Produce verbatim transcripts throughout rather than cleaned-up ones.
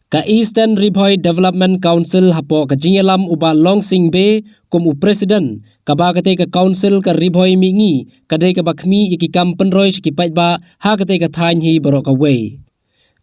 Ka Eastern Ri Bhoi Development Council hapoh ka jingïalam u Bah Longsing Bey kum u President, kaba katei ka Council ka Ri Bhoi Mihngi ka dei kaba khmih ïa ki kam pynroi sha ki paidbah ha katei ka thaiñ hi baroh kawei.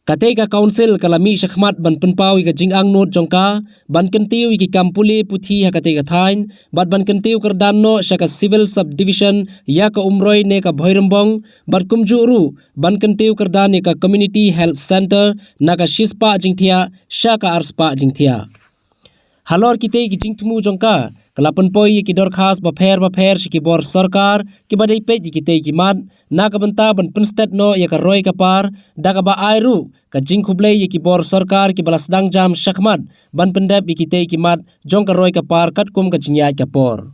Katei ka Council ka la mih shakhmat ban pynpaw ïa ka jingangnud jong ka ban kyntiew ïa ki kam pule puthi ha katei ka thaiñ bad ban kyntiew kyrdan noh sha ka Civil Subdivision ïa ka Umroi ne ka Bhoirymbong, bad kumjuh ruh ban kyntiew kyrdan ïa ka Community Health Centre na ka shispah jingthiah sha ka arspah jingthiah. Halor kitei ki jingthmu jong ka, ka la pynpoi ïa ki dorkhas bapher bapher sha ki bor sorkar kiba dei peit ïa kitei ki mat na ka bynta ban pynstet noh ïa ka roi ka par, da kaba ai ruh ka jingkhublei ïa ki bor sorkar kiba la sdang jam shakhmat ban pyndep ïa kitei ki mat jong ka roi ka par katkum ka jingïaid ka por.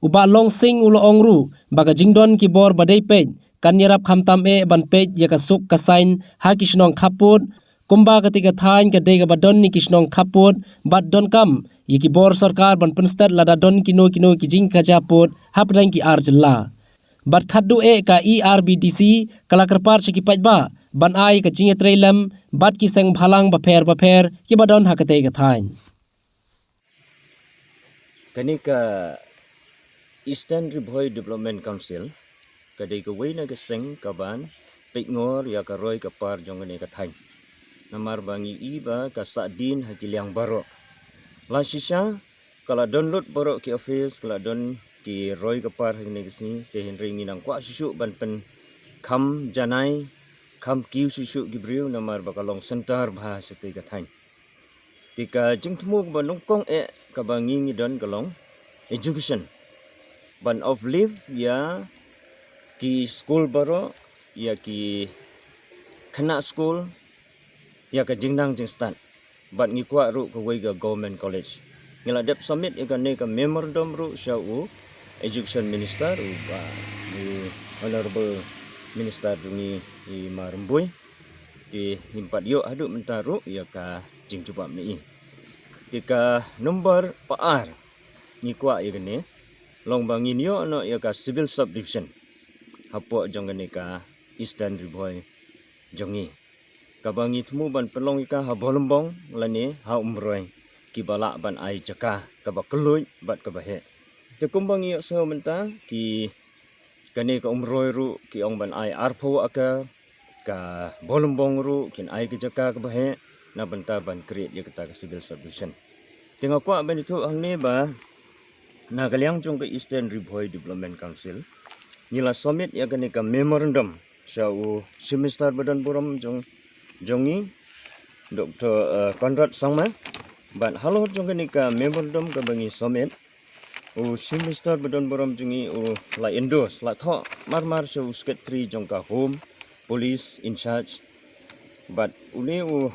U Bah Longsing u la ong ruh ba ka jingdon ki bor ba dei peit kan ïarap khamtam eh ban peit ïa ka suk ka saiñ ha ki shnong khappud, kumba katei ka thaiñ ka dei kaba don ïa ki shnong khappud bad donkam ïa ki bor sorkar ban pynstet lada don kino kino ki jingkajia pud hapdeng ki ar jylla. Bad khatduh eh ka E R B D C ka la kyrpad sha ki paidbah ban ai ka jingïatreilang bad ki seng bhalang bapher bapher kiba don ha katei ka thaiñ. Kane ka Eastern Ri Bhoi Development Council ka dei kawei na ka seng kaban peit ngor ïa ka roi ka par jong kane ka thaiñ. Namar ba ngi i ba ka sahdien ha ki liang baroh. La shisha ka la don lut baroh ki office, ka la don ki roi ka par ha kane ka sngi, te hynrei ngi nang kwah shisha ban pynkham janai, kham kiew shisha ki briew namar ba ka long center bha shatei ka thaiñ. Te ka jingthmu kaba nyngkong eh kaba ngi ngi don ka long education. Ban uplift ïa ki skul baroh, ïa ki khynnah skul, ïa ka jingnang jingstad. Bad ngi kwah ruh kawei ka government college. Ngi la dep submit ïa kane ka memorandum ruh sha u education minister, u Bah, u Honorable Minister jong ngi, i Ma Rymbui. Te ngim pat ïoh haduh mynta ruh ïa ka jingjubab na i. Te ka number ba ar ngi kwah ïa kane long ba ngin ïoh noh ïa ka civil subdivision hapoh jong kane ka Eastern Ri Bhoi jong ngi. Kaba ngi thmu ban pynlong ïa ka ha Bhoirymbong lane ha Umroi, kiba lah ban ai jaka kaba kylluid bad kaba heh. Te kumba ngi ïohsngew mynta, ki kane ka Umroi ruh ki ong ban ai arphew acre, ka Bhoirymbong ruh kin ai ka jaka kaba heh na bynta ban create ïa kata ka civil subdivision. Te nga kwah ban ïathuh hangne ba na ka liang jong ka Eastern Ri Bhoi Development Council ngi la submit ïa kane ka memorandum sha u Chief Minister ba don burom jong, jong ngi, Doctor, eh, Conrad Sangma. Bad halor jong kane ka memorandum kaba ngi submit, u Chief Minister ba don burom jong ngi u la endorse, la thoh marmar sha u Secretary jong ka Home, Police in charge. Bad une u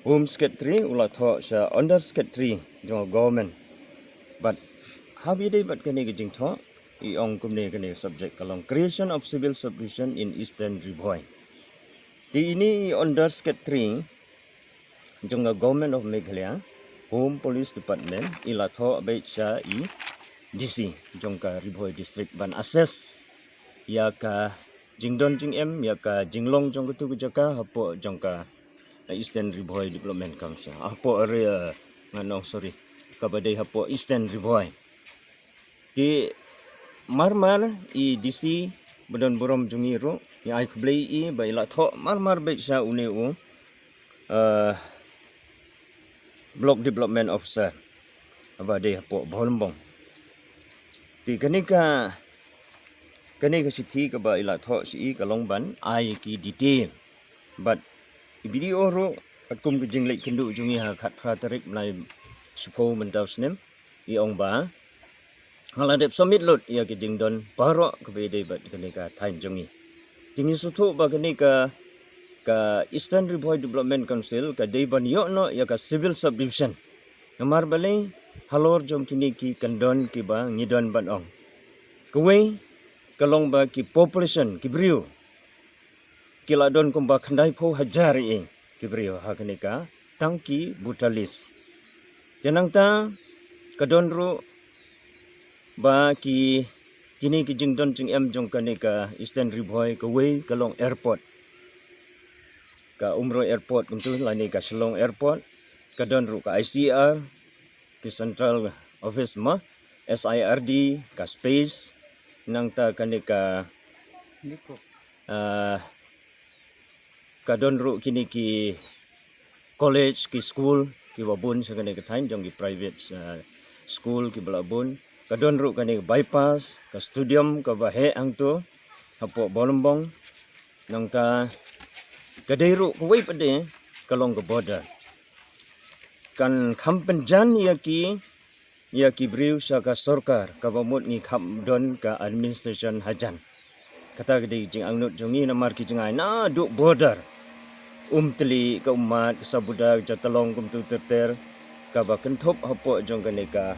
Home Secretary u la thoh sha Under Secretary jong ka government. Bad haba ïadei bad kane ka jingthoh, i ong kumne, kane ka subject ka long Creation of Civil Subdivision in Eastern Ri Bhoi. Te ine i Under Secretary jong ka Government of Meghalaya, Home Police Department, i la thoh beit sha i D C jong ka Ri Bhoi District ban assess ïa ka jingdon jingem, ïa ka jinglong jong katu ka jaka hapoh jong ka Eastern Ri Bhoi Development Council. Hapoh area, nga ong sorry, kaba dei hapoh Eastern Ri Bhoi. Te marmar i D C ba don burom jong ngi ruh, ngi ai khublei ïa i ba i la thoh marmar beit sha une u, eh, Block Development Officer ba dei hapoh Bhoirymbong. Te kane ka, kane ka shithi kaba i la thoh sha i ka long ban ai ki detail. Bad i B D O ruh katkum ka jingleit kynduh jong i ha ka khatphra tarik bnai shiphew mynta u snem, i ong ba nga la dep submit lut ïa ka jingdon baroh kaba ïadei bad kane ka thaiñ jong ngi. Te ngi sngewthuh ba kane ka, ka Eastern Ri Bhoi Development Council ka dei ban ïoh noh ïa ka civil subdivision. Namar balei? Halor jong kine ki kyndon kiba ngi don ban ong. Kawei ka long ba ki population, ki briew ki la don kumba khyndaiphew hajar ïa ki briew ha kane ka tang ki voter list. Te nangta ka don ruh ba ki, kine ki jingdon jingem jong kane ka Eastern Ri Bhoi, kawei ka long airport. ka Umroi Airport kumtu lane ka Shillong Airport, ka don ruh ka I C R, ki Central Office ma, S I R D, ka Space, nangta kane ka, ah, ka don ruh kine ki college, ki school kiba bun sha kane ka thaiñ, jong ki private, ah, school kiba la bun. Ka don ruh kane ka bypass, ka stadium kaba heh hangto hapoh Bawlymbong. Nangta ka dei ruh kawei pat de ka long ka border. Kan kham pynjan ïa ki, ïa ki briew sha ka sorkar, kaba mut ngi kham don ka administration hajan. Kata ka dei ka jingangnud jong ngi, namar ki jngai naduh border, Umtali, ka Ummat, ka Sabuda, ka Jatalong, kumtu ter ter, kaba kynthup hapoh jong kane ka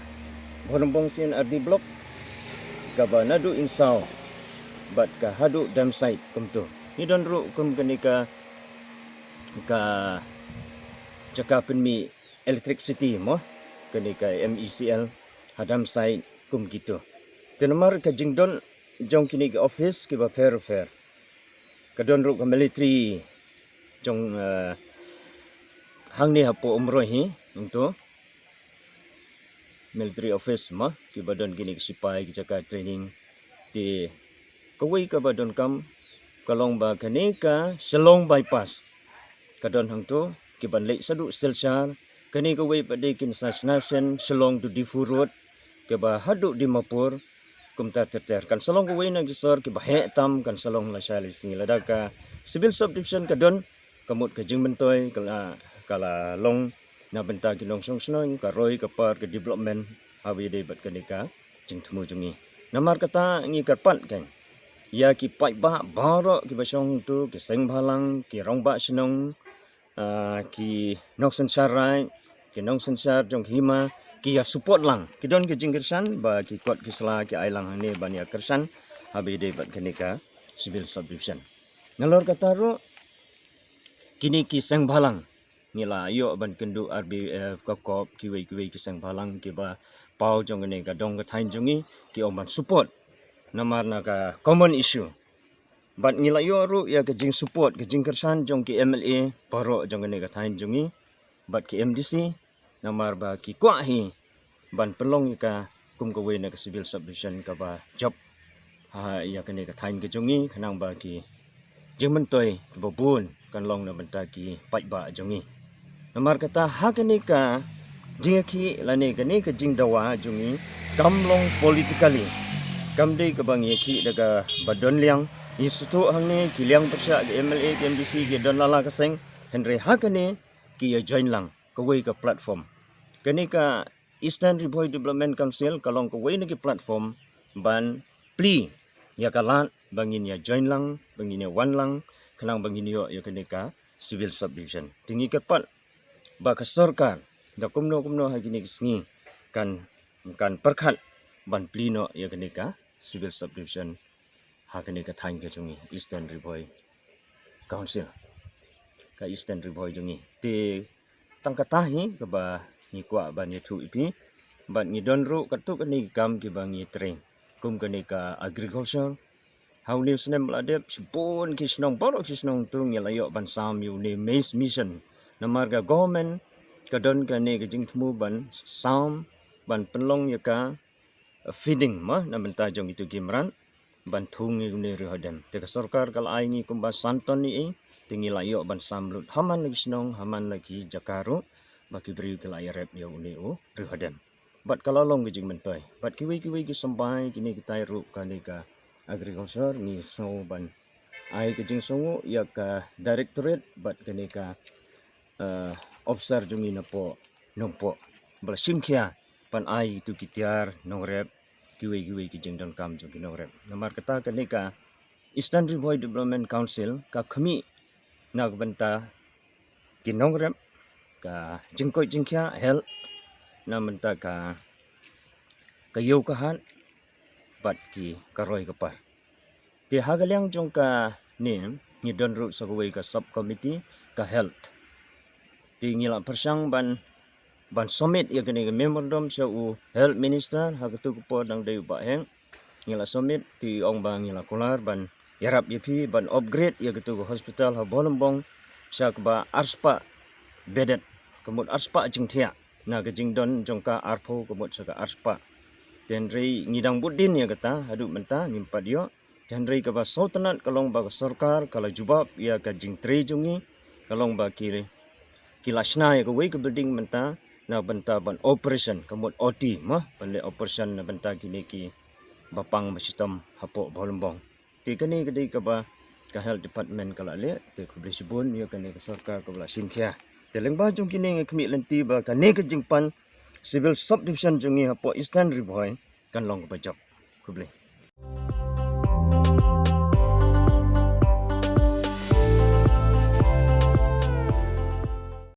Bawlymbong C and R D Block, kaba naduh Insaw bad ka haduh Dam Site kumtu. Ngi don ruh kum kane ka, ka jaka pynmih electricity mo, kane ka M E C L ha Dam Site kum kito. Te namar ka jingdon jong kine ki office kiba pher pher, ka don ruh ka military jong, eh, hangne hapoh Umroi hi, hangto military office ma, kiba don kine ki sipai, ki jaka training. Te kawei kaba donkam ka long ba kane ka Shillong Bypass ka don hangto, kiban leit shaduh Silchar. Kane kawei pat de kin sa shna shen Shillong to Diphu Road, kaba haduh Dimapur, kumta ter ter. Kan sa long kawei na ki sor kiba heh tam, kan sa long lashai lashisngi. Lada ka Civil Subdivision ka don, ka mut ka jingmyntoi ka la, ka la long na bynta ki nongshong shnong, ka roi ka par, ka development, haba ïadei bad kane ka jingthmu jong ngi. Namar kata ngi kyrpad kan ïa ki paidbah baroh kiba shong hangto, ki seng bhalang, ki rangbah shnong, ah, ki nongsynshar raid, ki nongsynshar jong ki hima, ki ïa support lang. Ki don ki jingkyrshan ba ki kot ki sla ki ai lang hangne ban ïa kyrshan haba ïadei bad kane ka Civil Subdivision. Nalor kata ruh, kine ki seng bhalang, ngi la ïoh ban kynduh R B F, ka COP, kiwei kiwei ki seng bhalang kiba paw jong kane ka dong ka thaiñ jong ngi, ki ong ban support namar na ka common issue. Bad ngi la ïoh ruh ïa ka jingsupport, ka jingkyrshan jong ki M L A baroh jong kane ka thaiñ jong ngi bad ki M D C, namar ba ki kwah hi ban pynlong ïa ka kum kawei na ka Civil Subdivision kaba jop ha ïa kane ka thaiñ ka jong ngi, khnang ba ki jingmyntoi kiba bun kan long na bynta ki paidbah jong ngi. Namar kata ha kane ka jingïakhih lane kane ka jingdawa jong ngi kam long politically. Kam dei kaba ngi ïakhih da kaba don liang. Ngi sngewthuh hangne ki liang pyrshah, ki M L A, ki M D C, ki don lala ka seng, hynrei ha kane ki ïa join lang kawei ka platform. Kane ka Eastern Ri Bhoi Development Council ka long kawei na ki platform ban plie ïa ka lad ba ngin ïa join lang, ba ngin ïa wan lang, khnang ba ngin ïoh ïa kane ka Civil Subdivision. Te ngi kyrpad ba ka sorkar da kumno kumno ha kine ki sngi kan, kan pyrkhat ban plie noh ïa kane ka Civil Subdivision ha kane ka thaiñ ka jong ngi, Eastern Ri Bhoi Council, ka Eastern Ri Bhoi jong ngi. Te tang kata hi kaba ngi kwah ban ïathuh ïa phi. Bad ngi don ruh katto katne ki kam kiba ngi trei, kum kane ka agriculture. Ha une u snem ba la dep, shibun ki shnong, baroh ki shnong hangto ngi la ïoh ban sam ïa une maize mission. Namar ka government ka don kane ka jingthmu ban sam, ban pynlong ïa ka feeding ma na bynta jong kito ki mrad, ban thung ïa une u riewhadem. Te ka sorkar ka la ai ngi kumba san ton ïa i, te ngi la ïoh ban sam lut ha man la ki shnong, ha man la ki jaka ruh, ba ki briew ki la ïarep ïa une u riewhadem. Bad ka la long ka jingmyntoi. Bad kiwei kiwei ki symbai, kine kitai ruh kane ka agriculture, ngi sngew ban ai ka jingsngewnguh ïa ka directorate bad kane ka, eh, officer jong ngi napoh Nongpoh ba la shim khia ban ai ïa kito ki tiar nongrep, kiwei kiwei ki jingdonkam jong ki nongrep. Namar kata kane ka Eastern Ri Bhoi Development Council ka khmih na ka bynta ki nongrep, ka jingkoit jingkhiah, health, na bynta ka, ka ïew ka hat bad ki, ka roi ka par. Te ha ka liang jong kane ngi don ruh sa kawei ka sub committee, ka health. Te ngi la pyrshang ban, ban submit ïa kane ka memorandum sha u health minister ha kato ka por dang dei u Bah Heng. Ngi la submit, te ong ba ngi la kular ban ïarap ïa phi ban upgrade ïa kato ka hospital ha Bawlymbong sha kaba arspah bedded, ka mut arspah jingthiah na ka jingdon jong ka arphew ka mut sha ka arspah. Te hynrei ngi dang bud dien ïa kata, haduh mynta ngim pat ïoh. Te hynrei kaba sngewtynnat ka long ba ka sorkar ka la jubab ïa ka jingtrei jong ngi, ka long ba ki ki la shna ïa kawei ka building mynta na bynta ban operation, ka mut O T mo, ban leh operation na bynta kine kiba pang ba shitom hapoh Bhawlymbong. Te kane ka dei kaba ka health department ka la leh. Te khublei shibun ïa kane ka sorkar kaba la shim khia. Te lyngba jong kine nga khmih lynti ba kane ka jingpan civil subdivision jong ngi hapoh Eastern Ri Bhoi kan long kaba jop. Khublei.